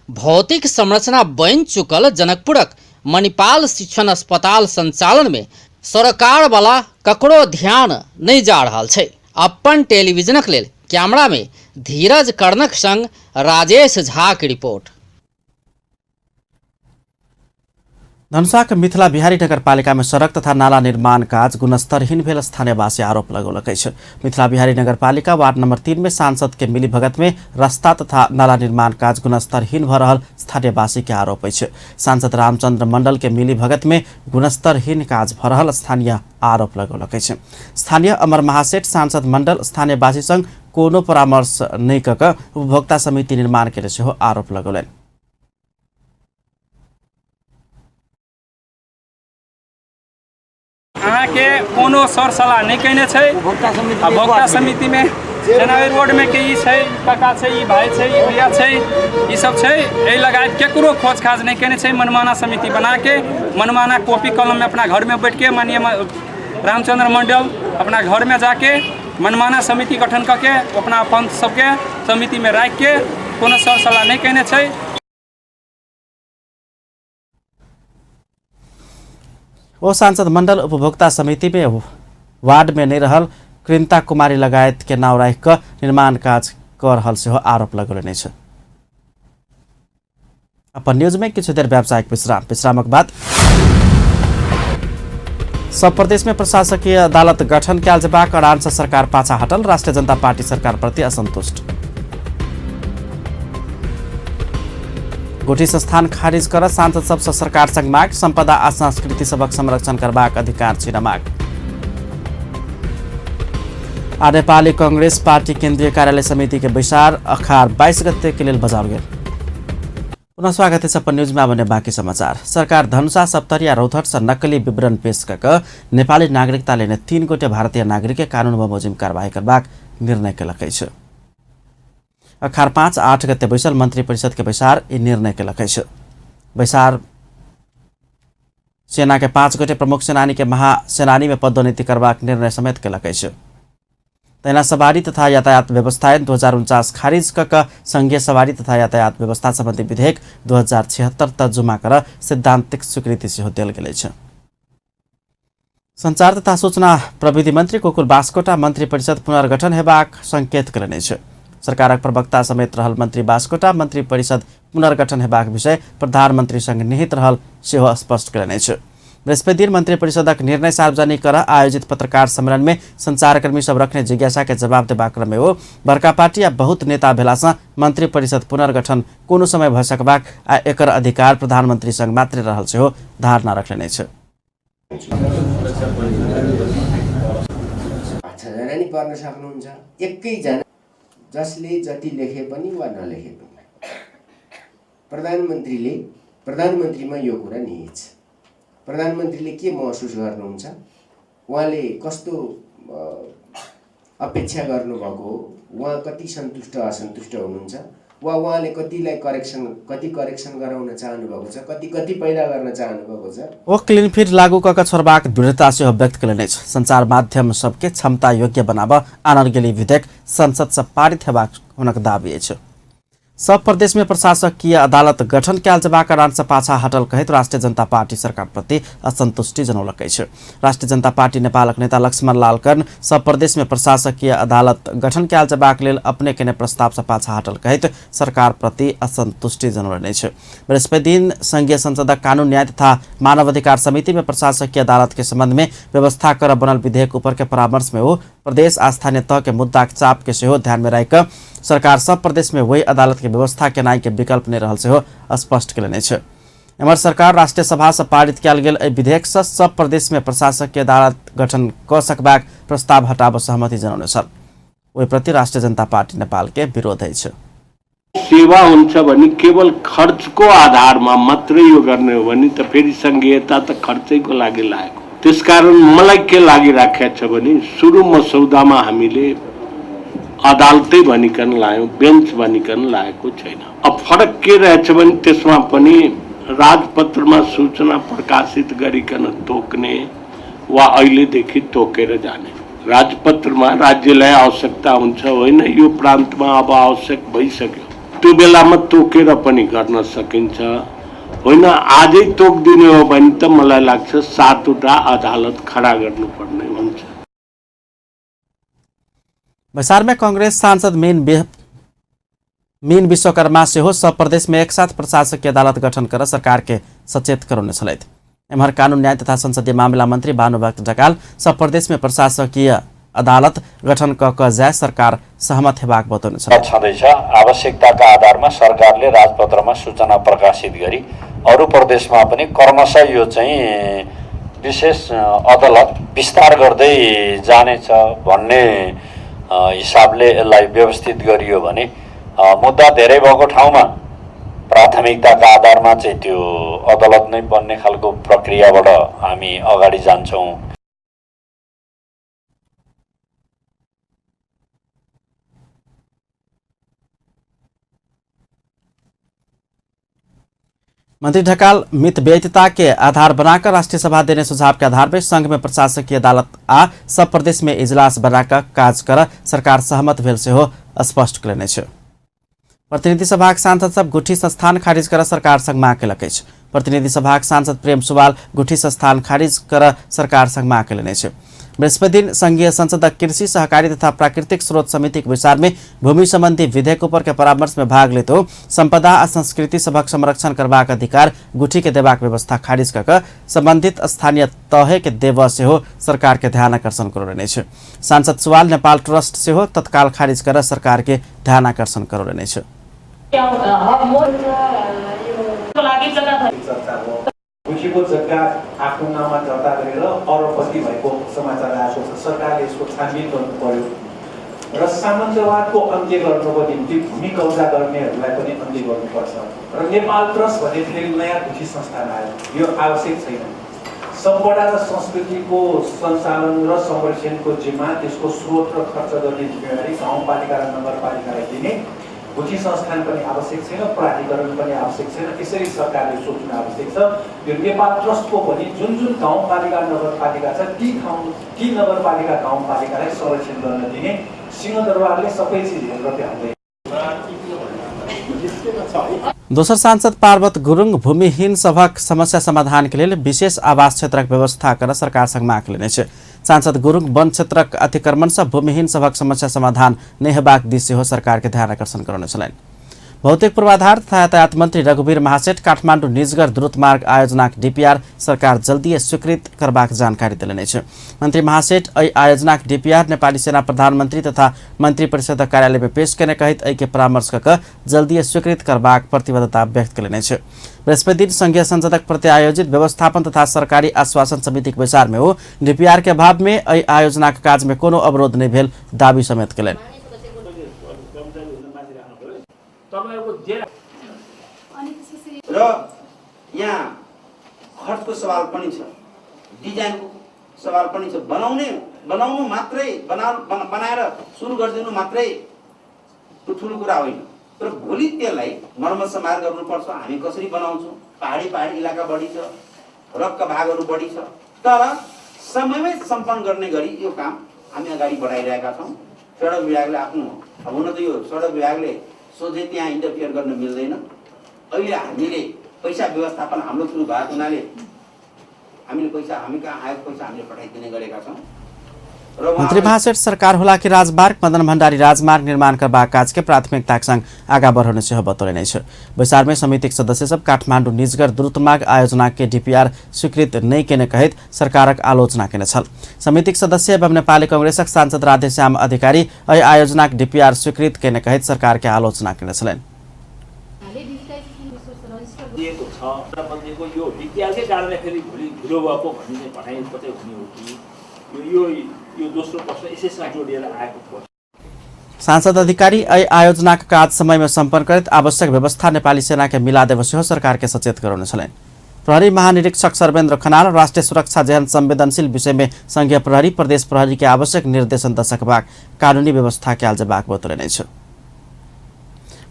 भौतिक संरचना बनि चुकल जनकपुरक मणिपाल शिक्षण अस्पताल संचालन में सरकार वाला ककरो ध्यान नहीं जा रहल छै। अपन टेलीविजनक लेल कैमरा में धीरज कर्णक संग राजेश झा के रिपोर्ट। धनुषाक मिथिला बिहारी नगरपालिका में सड़क तथा नाला निर्माण काज गुणस्तरहीन भेल स्थानीयवासी आरोप लगौलक अछि। मिथिला बिहारी नगरपालिका वार्ड नंबर 3 में सांसद के मिलीभगत में रास्ता तथा नाला निर्माण काज गुणस्तरहीन भ रहल स्थानीयवासी के आरोप अछि। सांसद रामचंद्र मंडल के मिलीभगत में गुणस्तरहीन काज भ रहल स्थानीय आरोप लगौलक अछि। स्थानीय अमर महासेठ सांसद मंडल स्थानीयवासी संग कोनो परामर्श नहि क कऽ उपभोक्ता समिति निर्माण के सेहो आरोप लगौलनि। अहाँके कोनो सर सलाह नहि कयने छै। उपभोक्ता समितिमे जेना एहि रोडमे के ई छै, काका छै, ई भाइ छै, ई भैया छै, ई सब छै, एहि लगायत केकरो खोज खाज नहि कयने छै। मनमाना समिति बनाके मनमाना कॉपी कलममे अपना घरमे बैठके माननीय रामचंद्र मंडल अपना घरमे जाके मनमाना समिति गठन कऽ के अपना अपन सबके समितिमे राखिके कोनो सर सलाह नहि कयने छै। ओ सांसद मंडल उपभोक्ता समिति में वार्ड में नहीं रहल कृंता कुमारी लगायत के नाव राखि कऽ निर्माण काज कऽ रहल सेहो आरोप लगौलनि अछि। अपन न्यूज में किछु देर व्यावसायिक विश्राम, विश्रामक बाद सब प्रदेश में प्रशासकीय अदालत गठन कयल जेबाक अड़ान से सरकार पाछा हटल, राष्ट्रीय जनता पार्टी सरकार प्रति असंतुष्ट। गुठी संस्थान खारिज कर सांसद सबसँ सरकार संग माग, संपदा आ संस्कृति सभक संरक्षण करबाक अधिकार छिन माग। आ नेपाली कांग्रेस पार्टी केन्द्रीय कार्यालय समिति के बैसार अखार 22 गते के लेल बजाओल गेल। पुनः स्वागत है अपन न्यूज में बने बाकी समाचार। सरकार धनुषा, सप्तरी आ रौतहट से नकली विवरण पेश कऽ नेपाली नागरिकता लेने 3 गोटे भारतीय नागरिक के कानून बमोजिम कारवाही करबाक निर्णय केलक अछि। अखार 5-8 गते बैसल मंत्री परिषद के बैसार ई निर्णय केलक अछि। बैसार सेना के 5 गोटे प्रमुख सेनानी के महासेनानी में पदोन्नति करबाक निर्णय समेत केलक अछि। तहिना सवारी तथा यातायात व्यवस्था ऐन 2049 खारिज कऽ संघीय सवारी तथा यातायात व्यवस्था सम्बन्धी विधेयक 2076 तर्जुमा कर सैद्धान्तिक स्वीकृति सेहो देल गेल अछि। संचार तथा सूचना प्रविधि मन्त्री गोकुल बास्कोटा मन्त्री परिषद पुनर्गठन हेबाक संकेत कयलनि अछि। सरकारक प्रवक्ता समेत रहल मन्त्री बास्कोटा मन्त्री परिषद पुनर्गठन हेबाक विषय प्रधानमन्त्री संग निहित रहल सेहो स्पष्ट कयलनि अछि। बृहस्पति दिन मंत्री परिषदक निर्णय सार्वजनिक कर आयोजित पत्रकार सम्मेलन में संचारकर्मी सब रखने जिज्ञासा के जवाब देबाक क्रम में ओ बड़का पार्टी आ बहुत नेता भेलासँ मंत्री परिषद पुनर्गठन कोनो समय भऽ सकबाक आ एकर अधिकार प्रधानमंत्री संग मात्र रहल सेहो धारणा रखलनि अछि। 5-6 जना नि पर्न सक्नुहुन्छ, एकैजना जसले जति लेखे पनि वा नलेखे पनि प्रधानमन्त्रीमा यो कुरा निहित छ। प्रधानमन्त्रीले के महसुस गर्नुहुन्छ, उहाँले कस्तो अपेक्षा गर्नुभएको हो, उहाँ कति सन्तुष्ट असन्तुष्ट हुनुहुन्छ वा उहाँले कतिलाई करेक्सन कति करेक्सन गराउन चाहनुभएको छ, कति कति पैदा गर्न चाहनुभएको छ। ओ क्लिन फिट लागू कऽ छोड़बाक दृढ़ता सेहो व्यक्त कयलनि अछि। संचार माध्यम सबके क्षमता योग्य बनाब आनल गेल विधेयक संसद से पारित हेबाक हुनक दावी अछि। सब प्रदेश में प्रशासकीय अदालत गठन कयल जेबाक ऐलान से पाछा हटल कहैत राष्ट्रिय जनता पार्टी सरकार प्रति असंतुष्टि जनौलक अछि। राष्ट्रिय जनता पार्टी नेपालक नेता लक्ष्मण लाल कर्ण सब प्रदेश में प्रशासकीय अदालत गठन कयल जेबाक लेल अपने केने प्रस्ताव से पाछा हटल कहैत सरकार प्रति असंतुष्टि जनौलनि अछि। बृहस्पति दिन संघीय संसदक कानून न्याय तथा मानवाधिकार समिति में प्रशासकीय अदालत के संबंध में व्यवस्था कर बनल विधेयक ऊपर के परामर्श में ओ प्रदेश आ स्थानीय तह के मुद्दाक चाप के सेहो ध्यान में राखि कऽ सरकार सब प्रदेश में वही अदालत के व्यवस्था केनाइ के विकल्प नहि रहल सेहो स्पष्ट कयलनि अछि। एम्हर सरकार राष्ट्रीय सभा से पारित कयल गेल एहि विधेयक से सब प्रदेश में प्रशासकीय अदालत गठन कऽ सकबाक प्रस्ताव हटाबऽ सहमति जनौने छल। ओहि प्रति राष्ट्रिय जनता पार्टी नेपाल के विरोध अछि। सेवा हुन्छ भने केवल खर्चको आधारमा मात्रै यो गर्ने हो भने त फेरि संघीयता त खर्चैको लागि लागेको। त्यसकारण मलाई के लागिराखेको छ भने सुरु मसौदामा हामीले अदालतै भनिकन लायौँ, बेन्च भनिकन लाएको छैन। अब फरक के रहेछ भने त्यसमा पनि राजपत्रमा सूचना प्रकाशित गरिकन तोक्ने वा अहिलेदेखि तोकेर जाने। राजपत्रमा राज्यलाई आवश्यकता हुन्छ होइन, यो प्रान्तमा अब आवश्यक भइसक्यो, त्यो बेलामा तोकेर पनि गर्न सकिन्छ होइन। आजै तोकिदिने हो भने त मलाई लाग्छ 7वटा अदालत खडा गर्नुपर्ने हुन्छ। बैसार में कांग्रेस सांसद मीन विश्वकर्मा सेहो सब प्रदेश में एकसाथ प्रशासकीय अदालत गठन कर सरकार के सचेत करौने छलथि। एम्हर कानून न्याय तथा संसदीय मामिला मंत्री भानुभक्त ढकाल सब प्रदेश में प्रशासकीय अदालत गठन कऽ जाय सरकार सहमत हेबाक बतौने छलथि। छँदैछ आवश्यकताका आधारमा सरकारले राजपत्रमा सूचना प्रकाशित गरी अरू प्रदेशमा पनि क्रमशः यो चाहिँ विशेष अदालत विस्तार गर्दै जानेछ भन्ने हिसाबले यसलाई व्यवस्थित गरियो भने मुद्दा धेरै भएको ठाउँमा प्राथमिकताका आधारमा चाहिँ त्यो अदालत नै बन्ने खालको प्रक्रियाबाट हामी अगाडि जान्छौँ। मंत्री ढकाल मितव्ययिता के आधार बनाकर राष्ट्रीय सभा देने सुझाव के आधार पर संघ में प्रशासकीय अदालत आ सब प्रदेश में इजलास बनाकर काज कर सरकार सहमत भेल सेहो स्पष्ट कयलनि अछि। प्रतिनिधि सभाक सांसद सब गुठी संस्थान खारिज कर सरकार संग माग कयलक अछि। प्रतिनिधि सभाक सांसद प्रेम सुवाल गुठी संस्थान खारिज कर सरकार संग माग कयलनि अछि। बृहस्पति दिन संघीय संसदक कृषि सहकारी तथा प्राकृतिक स्रोत समितिक बैसार में भूमि संबंधी विधेयक ऊपर के परामर्श में भाग लेत संपदा आ संस्कृति सभक संरक्षण करबाक अधिकार गुठी के देबाक व्यवस्था खारिज कऽ संबंधित स्थानीय तहे के देबऽ सेहो सरकार के ध्यान आकर्षण करौलनि अछि। सांसद सुवाल नेपाल ट्रस्ट सेहो तत्काल खारिज कर सरकार के ध्यान आकर्षण करौलनि अछि। गुठीको जग्गा आफ्नो नाममा दर्ता गरेर अरबपति भएको समाचार आएको छ। सरकारले यसको छानबिन गर्नु पर्यो र सामन्तवादको अन्त्य गर्नुको निम्ति भूमि कब्जा गर्नेहरूलाई पनि अन्त्य गर्नुपर्छ र नेपाल ट्रस्ट भन्ने फेरि नयाँ गुठी संस्थान आयो, यो आवश्यक छैन। सम्पदा र संस्कृतिको सञ्चालन र संरक्षणको जिम्मा त्यसको स्रोत र खर्च गर्ने जिम्मेवारी गाउँपालिका र नगरपालिकालाई दिने। गुठी संस्थान पनि आवश्यक छैन, प्राधिकरण पनि आवश्यक छैन। यसरी सरकारले सोच्नु आवश्यक छ। यो नेपाल ट्रस्टको पनि जुन जुन गाउँपालिका नगरपालिका छ ती ठाउँ ती नगरपालिका गाउँपालिकालाई संरक्षण गर्न दिने। सिंहदरबारले सबै चिज हेरेर भ्याउँदैन। दोसर सांसद पार्वत गुरुङ भूमिहीन सभक समस्या समाधान के लेल विशेष आवास क्षेत्रक व्यवस्था कर सरकार संग माग लेने छै। सांसद गुरुङ वन क्षेत्रक अतिक्रमण से भूमिहीन सभक समस्या समाधान नहि हेबाक दिस सेहो सरकार के ध्यान आकर्षण करौने छलनि। भौतिक पूर्वाधार तथा यातायात मंत्री रघुवीर महासेठ काठमाडौँ निजगढ़ द्रुत मार्ग आयोजनाक डीपीआर सरकार जल्दीए स्वीकृत करबाक जानकारी देलनि अछि। मंत्री महासेठ एहि आयोजनाक डीपीआर नेपाली सेना प्रधानमंत्री तथा मंत्री परिषदक कार्यालय में पेश केने कहैत एहि के परामर्श क जल्दीए स्वीकृत करबाक प्रतिबद्धता व्यक्त केलनि अछि। बृहस्पति दिन संघीय संसदक प्रति आयोजित व्यवस्थापन तथा सरकारी आश्वासन समितिक बैसार में ओ डीपीआर के अभाव में एहि आयोजनाक काज में कोनो अवरोध नहि भेल दावी समेत केलनि। र यहाँ खर्चको सवाल पनि छ, डिजाइनको सवाल पनि छ। बनाउनु मात्रै बनाएर सुरु गरिदिनु मात्रै त्यो ठुलो कुरा होइन, तर भोलि त्यसलाई मर्मत समार गर्नुपर्छ। हामी कसरी बनाउँछौँ? पहाडी पहाडी इलाका बढी छ, रक्क भागहरू बढी छ, तर समयमै सम्पन्न गर्ने गरी यो काम हामी अगाडि बढाइरहेका छौँ। सडक विभागले आफ्नो, अब हुन त यो सडक विभागले सोझै त्यहाँ इन्टरफियर गर्न मिल्दैन। अहिले हामीले पैसा व्यवस्थापन हाम्रो थ्रु भएको हुनाले हामीले पैसा हामी कहाँ आएको पैसा हामीले पठाइदिने गरेका छौँ। मंत्री महासेठ सरकार हुलाकी राजमार्ग मदन भण्डारी राजमार्ग निर्माण करबाक काज के प्राथमिकताक संग आगा बढ़ौने सेहो बतौलनि अछि। बैसार में समितिक सदस्य सब काठमाडौँ निजगढ़ द्रुतमार्ग आयोजना के डीपीआर स्वीकृत नहि केने कहैत सरकारक आलोचना केने छल। समितिक सदस्य एवं नेपाली कांग्रेसक सांसद राधेश्याम अधिकारी एहि आयोजनाक डीपीआर स्वीकृत केने कहैत सरकार के आलोचना केने छलनि। सांसद अधिकारी एहि आयोजनाक काज समय में सम्पन्न करैत आवश्यक व्यवस्था नेपाली सेना के मिला देब सेहो सरकार के सचेत करौने छलनि। प्रहरी महानिरीक्षक सर्वेन्द्र खनाल राष्ट्रिय सुरक्षा जेहन संवेदनशील विषय में संघीय प्रहरी प्रदेश प्रहरी के आवश्यक निर्देशन द सकबाक कानूनी व्यवस्था कयल जेबाक बतौलनि अछि।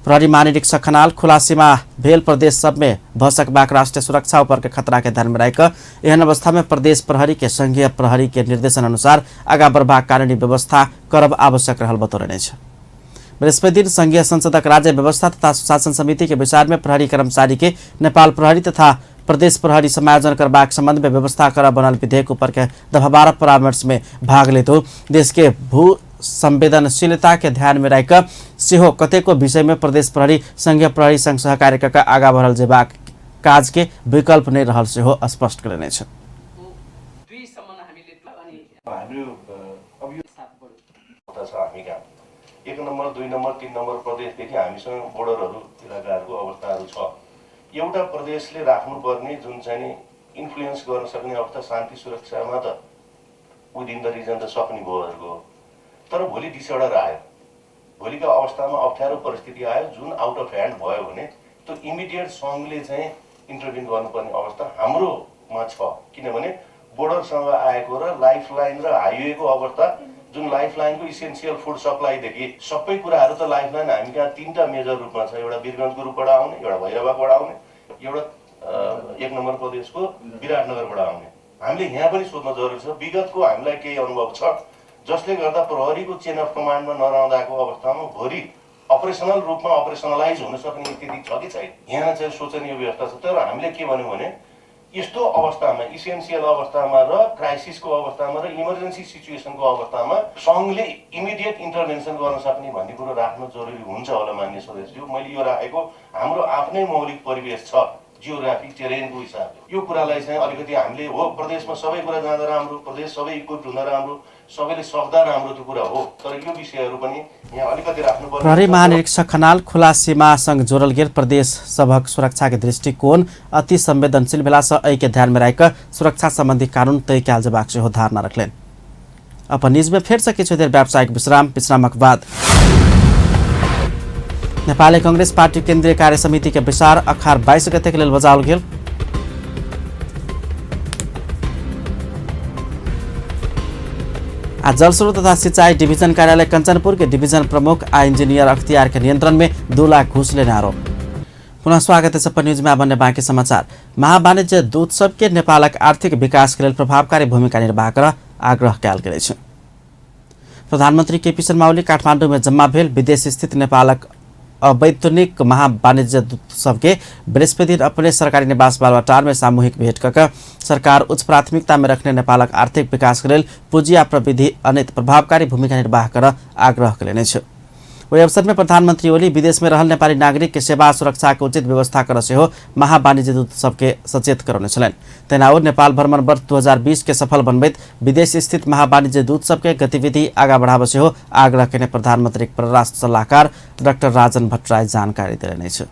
प्रहरी महानिरीक्षक खनाल खुला सीमा भेल प्रदेश सब में भ सकबाक राष्ट्रीय सुरक्षा ऊपर के खतरा के ध्यान में राखि एहन अवस्था में प्रदेश प्रहरी के संघीय प्रहरी के निर्देशन अनुसार आगा बढ़बाक कानूनी व्यवस्था करब आवश्यक रहल बतौलनि अछि। बृहस्पति दिन संघीय संसदक राज्य व्यवस्था तथा सुशासन समिति के बैसार में प्रहरी कर्मचारी के नेपाल प्रहरी तथा प्रदेश प्रहरी समायोजन करबाक संबंध में व्यवस्था कर बनल विधेयक ऊपर के दफा 12 परामर्श में भाग लेत देश के भू संवेदनशीलता के ध्यान में राखि सेहो कतेको विषय में प्रदेश प्रहरी संघीय प्रहरी संग सहकार्य क आगा बढ़ल जेबाक काज के विकल्प नहि रहल सेहो स्पष्ट कयलनि अछि। एक नम्बर, 2 नम्बर, 3 नम्बर प्रदेशदेखि हामीसँग बोर्डरहरू इलाकाहरूको अवस्थाहरू छ। एउटा प्रदेशले राख्नुपर्ने जुन चाहिँ इन्फ्लुएन्स गर्न सक्ने अवस्था शान्ति सुरक्षामा त विदिन the reason त सक्ने भयो हरूको, तर भोलि डिसअर्डर आयो, भोलिको अवस्थामा अप्ठ्यारो परिस्थिति आयो जुन आउट अफ ह्यान्ड भयो भने त्यो इमिडिएट सङ्घले चाहिँ इन्टरभिन गर्नुपर्ने अवस्था हाम्रोमा छ। किनभने बोर्डरसँग आएको र लाइफ लाइन र हाइवेको अवस्था जुन लाइफ लाइनको इसेन्सियल फुड सप्लाईदेखि सबै कुराहरू त लाइफ लाइन हामी कहाँ 3टा मेजर रूपमा छ। एउटा वीरगञ्जको रूपबाट आउने, एउटा भैरवाबाट आउने, एउटा 1 नम्बर प्रदेशको विराटनगरबाट आउने। हामीले यहाँ पनि सोध्न जरुरी छ। विगतको हामीलाई केही अनुभव छ जसले गर्दा प्रहरीको चेन अफ कमान्डमा नरहँदाको अवस्थामा भोलि अपरेसनल रूपमा अपरेसनलाइज हुन सक्ने स्थिति छ कि छैन, यहाँ चाहिँ शोचनीय व्यवस्था छ। तर हामीले के भन्यौँ भने यस्तो अवस्थामा, इसेन्सियल अवस्थामा र क्राइसिसको अवस्थामा र इमर्जेन्सी सिचुएसनको अवस्थामा सङ्घले इमिडिएट इन्टरभेन्सन गर्न सक्ने भन्ने कुरो राख्नु जरुरी हुन्छ होला। मान्य सदस्यज्यू, मैले यो राखेको हाम्रो आफ्नै मौलिक परिवेश छ, जियोग्राफी टेरेनको हिसाबले यो कुरालाई चाहिँ अलिकति हामीले हो प्रदेशमा सबै कुरा जाँदा राम्रो, प्रदेश सबै इक्विप हुँदा राम्रो, सबैले सक्दा राम्रो त्यो कुरा हो, तर यो विषयहरू पनि यहाँ अलिकति राख्नुपर्छ। प्रहरी महानिरीक्षक खनाल खुला सीमासँग जोड़ल गेल प्रदेश सभक सुरक्षा के दृष्टिकोण अति संवेदनशील भेलासँ एहिके ध्यानमे राखि सुरक्षा सम्बन्धी कानून तय कयल जेबाक सेहो धारणा रखलनि। अपन न्यूजमे फेरसँ किछु देर व्यावसायिक विश्राम, विश्रामक बाद नेपाली कांग्रेस पार्टी केन्द्रीय कार्य समिति के बैसार अखार 22 गते के लेल बजाओल गेल। आ जलस्रोत तथा सिंचाई डिवीजन कार्यालय कंचनपुर के डिवीजन प्रमुख आ इंजीनियर अख्तियार के नियंत्रण में 2 लाख घूस लेने आरोप। पुनः स्वागत है सपन न्यूज में। अब अन्य बाँकी समाचार। महावाणिज्य दूत सबके नेपालक आर्थिक विकास के लेल प्रभावकारी भूमिका निर्वाह कर आग्रह कयल गेल अछि। प्रधानमंत्री केपी शर्मा ओली काठमाडौँ में जम्मा भेल विदेश स्थित नेपालक अवैतनिक महावाणिज्य दूत सबके बृहस्पति अपने सरकारी निवास बालवाटार में सामूहिक भेंट कऽ सरकार उच्च प्राथमिकता में रखने नेपालक आर्थिक विकास के लेल पूंजी आ प्रविधि अनेक प्रभावकारी भूमिका निर्वाह कर आग्रह कयलनि अछि। ओहि अवसर में प्रधानमंत्री ओली विदेश में रहल नेपाली नागरिक के सेवा सुरक्षा के उचित व्यवस्था कर सेहो महावाणिज्य दूत सबके सचेत करौने छलनि। तहिना ओ नेपाल भ्रमण वर्ष 2020 के सफल बनबैत विदेश स्थित महावाणिज्य दूत सबके गतिविधि आगा बढ़ाबऽ सेहो आग्रह कयने प्रधानमंत्री परराष्ट्र सल्लाहकार डाक्टर राजन भट्टराई जानकारी देलनि अछि।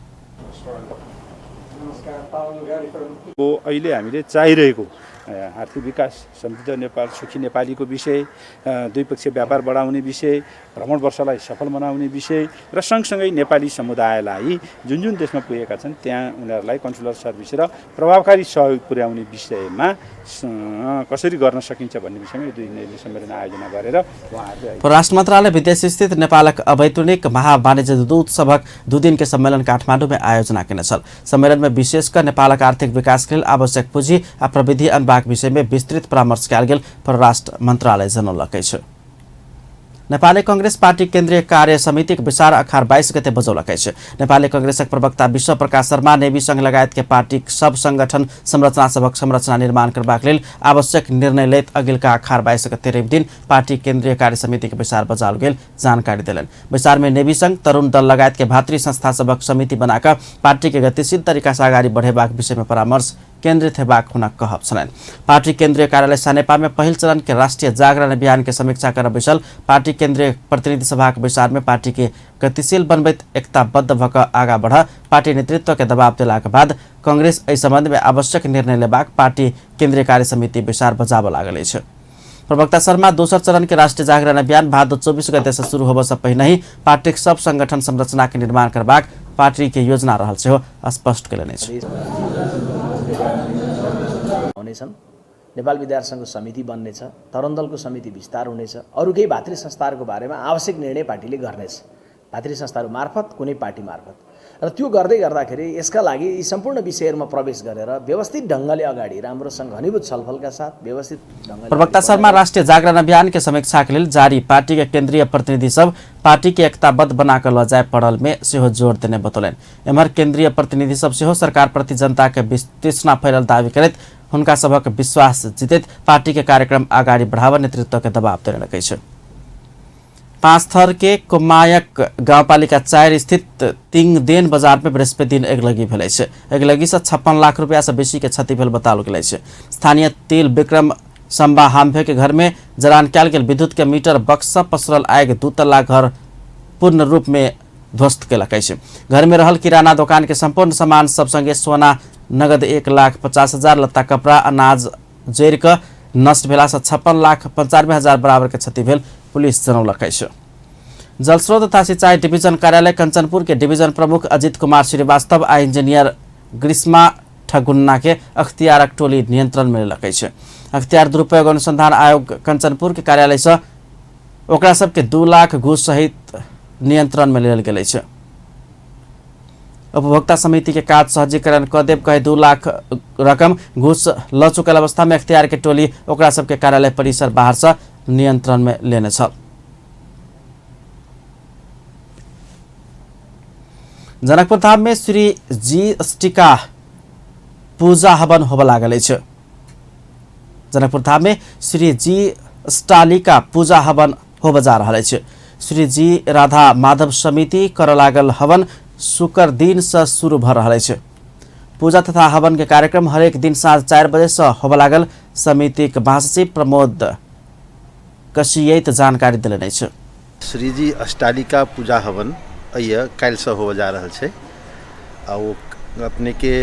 अहिले हामीले चाहिरहेको आर्थिक विकास, समृद्ध नेपाल, सुखी नेपालीको विषय, द्विपक्षीय व्यापार बढाउने विषय, भ्रमण वर्षलाई सफल बनाउने विषय र सँगसँगै नेपाली समुदायलाई जुन जुन देशमा पुगेका छन् त्यहाँ उनीहरूलाई कन्सुलर सर्भिस र प्रभावकारी सहयोग पुर्याउने विषयमा कसरी गर्न सकिन्छ भन्ने विषयमा यो 2 दिने सम्मेलन आयोजना गरेर उहाँहरूले परराष्ट्र मन्त्रालय विदेश स्थित नेपालक अवैतनिक महावाणिज्य दूत सभक 2 दिन के सम्मेलन काठमाडौँ में आयोजना केने छल। सम्मेलन में विशेष कर नेपालक आर्थिक विकास के लेल आवश्यक पूंजी आ प्रविधि अनबाक विषय में विस्तृत परामर्श कयल गेल परराष्ट्र मन्त्रालय जनौलक अछि। नेपाली कांग्रेस पार्टी केन्द्रीय कार्य समितिक बैसार अखार 22 गते बजौलक अछि। नेपाली कांग्रेसक प्रवक्ता विश्व प्रकाश शर्मा नेवी संघ लगायत के पार्टीक सब संगठन संरचना सभक संरचना निर्माण करबाक लेल आवश्यक निर्णय लैत अगिलका अखार 22 गते रवि दिन पार्टी केन्द्रीय कार्य समितिक बैसार बजाओल गेल जानकारी देलनि। बैसार में नेवी संघ, तरुण दल लगायत के भातृ संस्था सभक समिति बनाकऽ पार्टी के गतिशील तरीका से अगाडि बढ़ेबाक विषय में परामर्श केन्द्रित हेबाक हुनक कहब छलनि। पार्टी केन्द्रीय कार्यालय सानेपा में पहिल चरण के राष्ट्रीय जागरण अभियान के समीक्षा कर बैसल पार्टी केन्द्रीय प्रतिनिधि सभाक बैसार में पार्टी के गतिशील बनबैत एकताबद्ध भऽ कऽ आगा बढ़ पार्टी नेतृत्व के दबाव देलाक बाद कांग्रेस एहि संबंध में आवश्यक निर्णय लेबाक पार्टी केन्द्रीय कार्य समिति बैसार बजाबऽ लागल अछि। प्रवक्ता शर्मा दोसर चरण के राष्ट्रीय जागरण अभियान भादो 24 गते से शुरू होबऽ से पहिनहि पार्टीक सब संगठन संरचना के निर्माण करबाक पार्टी के योजना रहल सेहो स्पष्ट कयलनि अछि। हुनेछन्, नेपाल विद्यार्थी सङ्घको समिति बन्नेछ, तरुण दलको समिति विस्तार हुनेछ, अरू केही भातृ संस्थाहरूको बारेमा आवश्यक निर्णय पार्टीले गर्नेछ, भातृ संस्थाहरू मार्फत कुनै पार्टी मार्फत। र त्यो गर्दै गर्दाखेरि यसका लागि यी सम्पूर्ण विषयहरूमा प्रवेश गरेर व्यवस्थित ढङ्गले अगाडि राम्रोसँग घनीभूत छलफलका साथ व्यवस्थित ढङ्गले। प्रवक्ता शर्मा राष्ट्रिय जागरण अभियान के समीक्षा के लेल जारी पार्टी के केन्द्रीय प्रतिनिधि सब पार्टी के एकताबद्ध बनाकर लऽ जाय पड़ल में सेहो जोर देने बतौलनि। एम्हर केन्द्रीय प्रतिनिधि सब सेहो सरकार प्रति जनता के वितृष्णा फैलल दावी करैत हुनका सभक विश्वास जितैत पार्टी के कार्यक्रम अगाडि बढ़ाबऽ नेतृत्व के दबाव देने अछि। पाँचथर के कुमायक गाउँपालिका 4 स्थित तिङदेन बजार में बृहस्पति दिन अगिलगी भेल अछि। अगिलगी से 56 लाख रुपया से बेसी के क्षति भेल बताओल गेल अछि। स्थानीय तेल विक्रम सम्बा हाम्फे के घर में जरान कयल गेल विद्युत के मीटर बक्स से पसरल आगि 2 तल्ला घर पूर्ण रूप में ध्वस्त केलक अछि। घर में रहल किराना दोकान के संपूर्ण सामान सब संगे सोना नगद 1,50,000, लत्ता कपड़ा अनाज जरि कऽ नष्ट भेला से 56,95,000 बराबर के क्षति भेल पुलिस जनौलक अछि। जलस्रोत तथा सिंचाई डिवीजन कार्यालय कंचनपुर के डिवीजन प्रमुख अजित कुमार श्रीवास्तव आ इंजीनियर ग्रीष्मा ठगुन्ना के अख्तियारक टोली नियंत्रण में लेलक अछि। अख्तियार दुरुपयोग अनुसंधान आयोग कंचनपुर के कार्यालय से ओकरा सबके 2 लाख घूस सहित नियंत्रण में लेल गेल अछि। उपभोक्ता समिति के काज सहजीकरण क देब कहे 2 लाख रकम घूस ल चुकल अवस्था में अख्तियार के टोली ओकरा सबके कार्यालय परिसर बाहर से नियंत्रण में लेने छल। जनकपुर धाम में श्री जी अष्टिका पूजा हवन होबऽ लागल अछि। जनकपुर धाम में श्री जी अष्टालिका पूजा हवन होबऽ जा रहल अछि। श्री जी राधा माधव समिति करऽ लागल हवन शुक्र दिन से शुरू भऽ रहल अछि। पूजा तथा हवन के कार्यक्रम हरेक दिन साँझ 4 बजे से होबऽ लागल समितिक महासचिव प्रमोद कसियैत जानकारी देलनि अछि। श्रीजी अष्टालिका पूजा हवन अइया काल्हिसँ होबऽ जा रहल छै आ ओ अपने के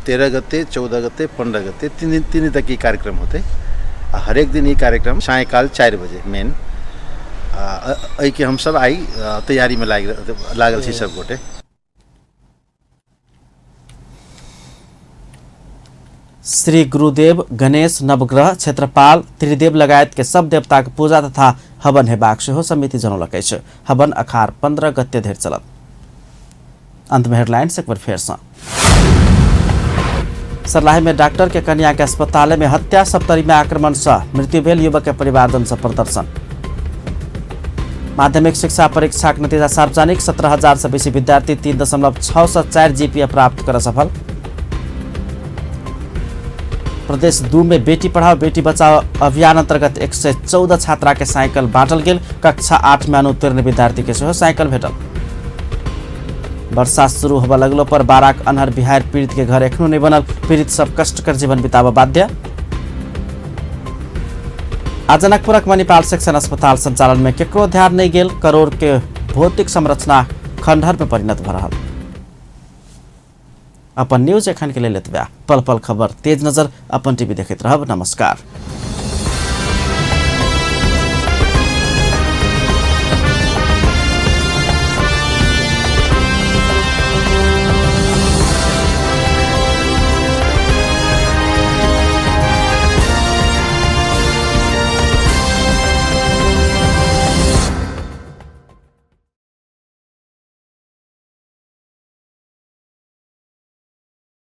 13 गते 14 गते 15 गते 3 दिन तक ई कार्यक्रम होतै आ हरेक दिन ई कार्यक्रम सायंकाल 4 बजे मेन। एहिके हमसब आइ तैयारीमे लागल छी सब गोटे। श्री गुरुदेव, गणेश, नवग्रह, क्षेत्रपाल, त्रिदेव लगायत के सब देवताक पूजा तथा हवन हेबाक सेहो समिति जनौलक अछि। हवन अखार 15 गते धरि चलत। अंत में हेडलाइंस एक बार फेर सँ। सर्लाही में डॉक्टर के कन्या के अस्पताल में हत्या, सप्तरी में आक्रमण से मृत्यु भेल युवक के परिवारजन से प्रदर्शन। माध्यमिक शिक्षा परीक्षा के नतीजा सार्वजनिक, 17,000 से बेसी विद्यार्थी 3.6 से 4 जीपीए प्राप्त कर सफल। प्रदेश 2 में बेटी पढ़ाओ बेटी बचाओ अभियान अंतर्गत 114 छात्रा के साइकिल बांटल गेल। कक्षा 8 में अनुत्तीर्ण विद्यार्थी के सेहो साइकिल भेटल। वर्षा शुरू होबय लगलो पर बाराक अन्हर बिहार पीड़ित के घर एखनो नहीं बनल, पीड़ित सब कष्टकर जीवन बिताबऽ बाध्य। आ जनकपुरक मणिपाल सेक्शन अस्पताल संचालन में केकरो ध्यान नहीं गेल, करोड़ के भौतिक संरचना खंडहर में परिणत भ रहल। अपन न्यूज एखन के लेल एतबे। पल पल खबर तेज नजर अपन टीवी देखैत रहब। नमस्कार।